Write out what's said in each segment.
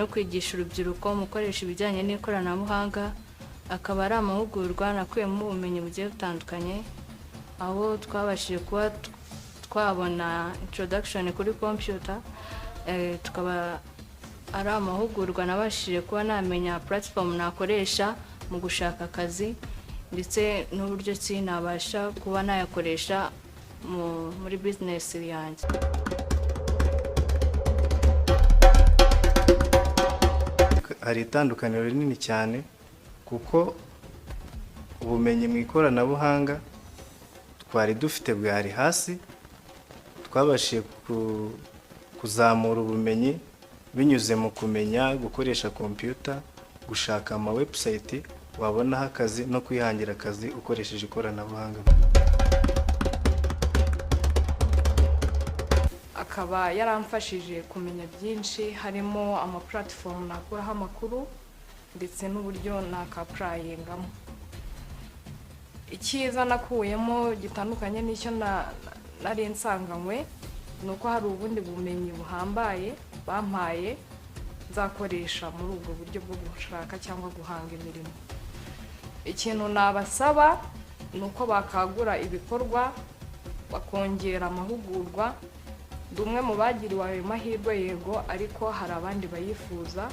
no kwigisha urubyiruko mu gukoresha ibijyanye n'ikoranabuhanga. Akaba ari amahugurwa nakuyemo ubumenyi bugiye butandukanye, aho twabashije kuba twabona introduction kuri computer, tukaba ari amahugurwa nabashije kuba namenya platform nakoresha mu gushaka akazi, ndetse n'uburyo ki nabasha kuba nayakoresha muri business yanjye. Hari itandukaniro rinini cyane, kuko ubumenyi mu ikoranabuhanga twari dufite bwari hasi. Twabashije kuzamura ubumenyi binyuze mu kumenya gukoresha kompiyuta, gushaka ama website wabonaho akazi no kwihangira akazi ukoresheje ikoranabuhanga. Akaba yaramfashije kumenya byinshi, harimo ama platform nakuraho amakuru ndetse n'uburyo naka-applyingamo. Icyiza nakuyemo gitandukanye n'icyo nari nsanganywe ni uko hari ubundi bumenyi buhambaye bampaye nzakoresha muri ubwo buryo bwo gushaka cyangwa guhanga imirimo. Ikintu nabasaba ni uko bakagura ibikorwa, bakongera amahugurwa. Ndi umwe mu bagiriwe ayo mahirwe, yego, ariko hari abandi bayifuza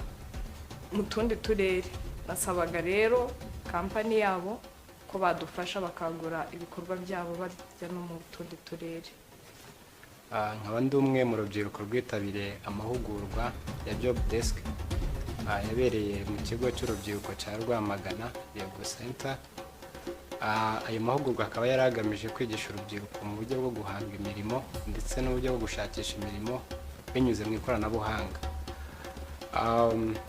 mu tundi turere. Nasabaga rero kampani yabo ko badufasha bakagura ibikorwa byabo, bajya no mu tundi turere. Nkaba ndi umwe mu rubyiruko rwitabiriye amahugurwa ya Job Desk yabereye mu kigo cy'urubyiruko cya Rwamagana, Yego Center. Ayo mahugurwa akaba yari agamije kwigisha urubyiruko mu buryo bwo guhanga imirimo ndetse n'uburyo bwo gushakisha imirimo binyuze mu ikoranabuhanga.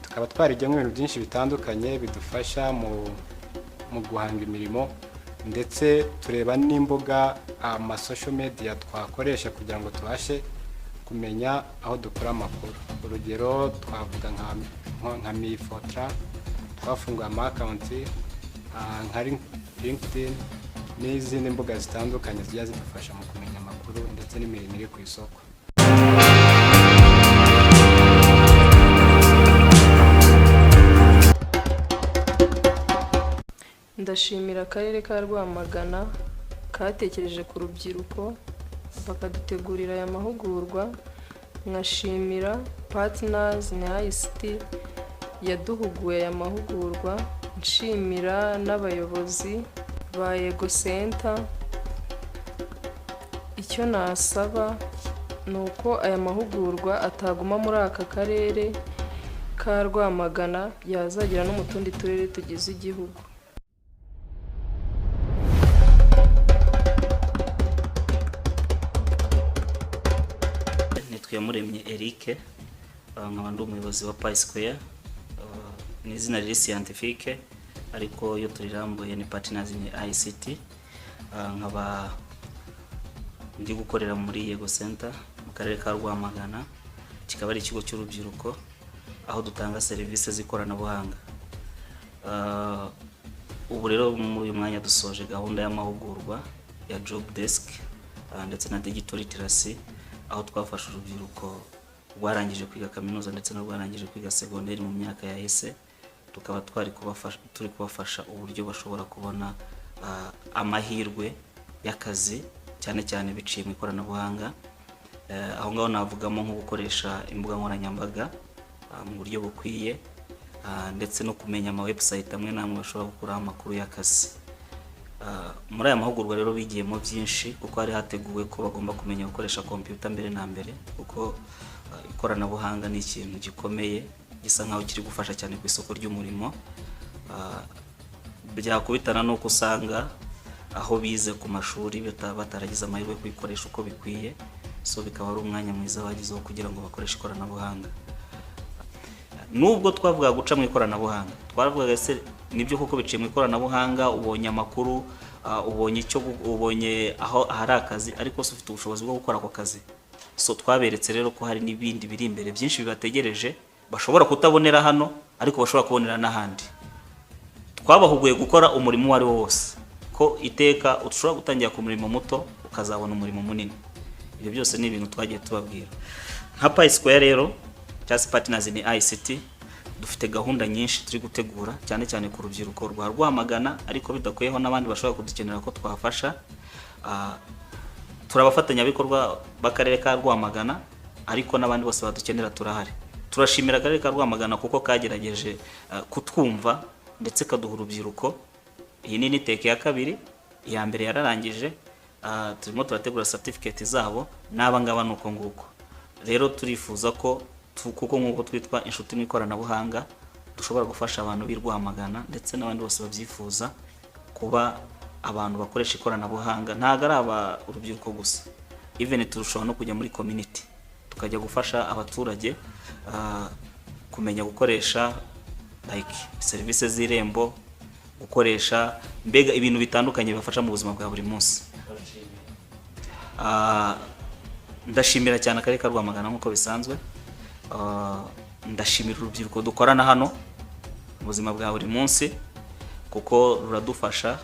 Tukaba twarigiyemo ibintu byinshi bitandukanye bidufasha mu guhanga imirimo, ndetse tureba n'imbuga, ama social media twakoresha kugira ngo tubashe kumenya aho dukura amakuru. Urugero twavuga nka Mifotra, twafunguye ama account, nka LinkedIn n'izindi mbuga zitandukanye zijya zidufasha mu kumenya amakuru ndetse n'imirimo iri ku isoko. Ndashimira akarere ka Rwamagana katekereje ku rubyiruko, bakadutegurira aya mahugurwa, nkashimira Partners in ICT yaduhuguye aya mahugurwa, nshimira n'abayobozi ba Yego Center. Icyo nasaba ni uko aya mahugurwa ataguma muri aka karere ka Rwamagana, yazagera no mu tundi turere tugize igihugu. Nitwa Iyamuremye Eric, nkaba ndi umuyobozi wa Pi Square. Ni izina riri scientifique, ariko iyo turirambuye ni Partners in ICT. Nkaba ndi gukorera muri Yego Center mu karere ka Rwamagana, kikaba ari ikigo cy'urubyiruko aho dutanga serivisi z'ikoranabuhanga. Ubu rero muri uyu mwanya dusoje gahunda y'amahugurwa ya Job Desk ndetse na digital literacy, aho twafashe urubyiruko rwarangije kwiga kaminuza ndetse n'urwarangije kwiga segonderi mu myaka yahise, tukaba twari kubafasha, turi kubafasha uburyo bashobora kubona amahirwe y'akazi, cyane cyane biciye mu ikoranabuhanga. Aho ngaho navugamo nko gukoresha imbuga nkoranyambaga mu buryo bukwiye, ndetse no kumenya ama website amwe n'amwe bashobora gukuraho amakuru y'akazi. Muri aya mahugurwa rero bigiyemo byinshi, kuko hari hateguwe ko bagomba kumenya gukoresha computer mbere na mbere, kuko ikoranabuhanga ni ikintu gikomeye gisa nkaho kiri gufasha cyane ku isoko ry'umurimo. Byakubitana n'uko usanga aho bize ku mashuri bataragize amahirwe yo kuyikoresha uko bikwiye. So bikaba ari umwanya mwiza bagizeho kugira ngo bakoreshe ikoranabuhanga. Nubwo twavugaga guca mu ikoranabuhanga, twaravugaga: ese nibyo koko biciye mu ikoranabuhanga, ubonye amakuru, ubonye icyo ubonye aho ahari akazi, ariko se ufite ubushobozi bwo gukora ako kazi? So twaberetse rero ko hari n'ibindi biri imbere byinshi bibategereje, bashobora kutabonera hano ariko bashobora kubonera n'ahandi. Twabahuguye gukora umurimo uwo ari wo wose, ko iteka ushobora gutangira ku murimo muto ukazabona umurimo munini. Ibyo byose ni ibintu twagiye tubabwira nka Pi Square rero, cyangwa se Partners in ICT. Dufite gahunda nyinshi turi gutegura, cyane cyane ku rubyiruko rwa Rwamagana, ariko bidakuyeho n'abandi bashobora kudukenera ko twafasha. Turi abafatanyabikorwa b'akarere ka Rwamagana, ariko n'abandi bose badukenera turahari. Turashimira akarere ka Rwamagana kuko kagerageje kutwumva ndetse kaduha urubyiruko. Iyi ni intake ya kabiri, iya mbere yararangije. Turimo turategura certificate zabo n'aba ngaba. Ni uko nguko rero turifuza ko kuko nk'uko twitwa Inshuti mu Ikoranabuhanga, dushobora gufasha abantu b'i Rwamagana ndetse n'abandi bose babyifuza kuba abantu bakoresha ikoranabuhanga. Ntabwo ari aba urubyiruko gusa, even turashobora no kujya muri community, tukajya gufasha abaturage kumenya gukoresha like serivisi z'Irembo, gukoresha mbega ibintu bitandukanye bibafasha mu buzima bwa buri munsi. Ndashimira cyane akarere ka Rwamagana nk'uko bisanzwe. Ndashimira urubyiruko dukorana hano mu buzima bwa buri munsi kuko ruradufasha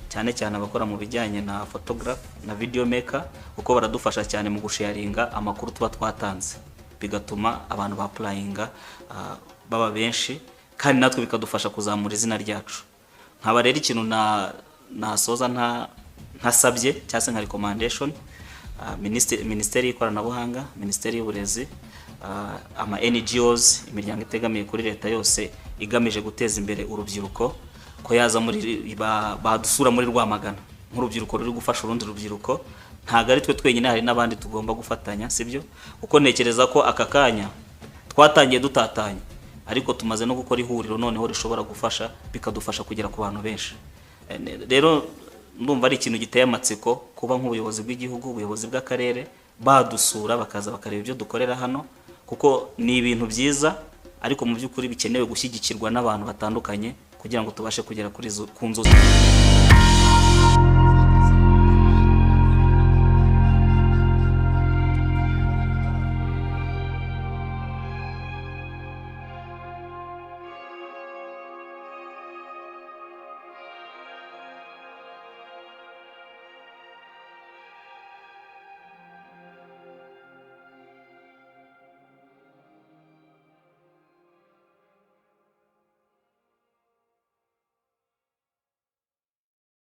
cyane cyane, abakora mu bijyanye na photograph na video maker, kuko baradufasha cyane mu gusharinga amakuru tuba twatanze, bigatuma abantu ba applyinga baba benshi, kandi natwe bikadufasha kuzamura izina ryacu. Nkaba rero ikintu na nasoza nta ntasabye cyangwa se nka recommendation, minisiteri y'ikoranabuhanga, minisiteri y'uburezi, ama NGOs, imiryango itegamiye kuri leta yose igamije guteza imbere urubyiruko, ko yaza muri badusura muri Rwamagana nk'urubyiruko ruri gufasha urundi rubyiruko. Ntabwo ari twe twenyine, hari n'abandi tugomba gufatanya, sibyo? Kuko ntekereza ko aka kanya twatangiye dutatanye, ariko tumaze no gukora ihuriro noneho rishobora gufasha, bikadufasha kugera ku bantu benshi. Rero ndumva ari ikintu giteye amatsiko kuba nk'ubuyobozi bw'igihugu, ubuyobozi bw'akarere badusura, bakaza bakareba ibyo dukorera hano, kuko ni ibintu byiza, ariko mu by'ukuri bikenewe gushyigikirwa n'abantu batandukanye kugira ngo tubashe kugera kuri ku nzozi.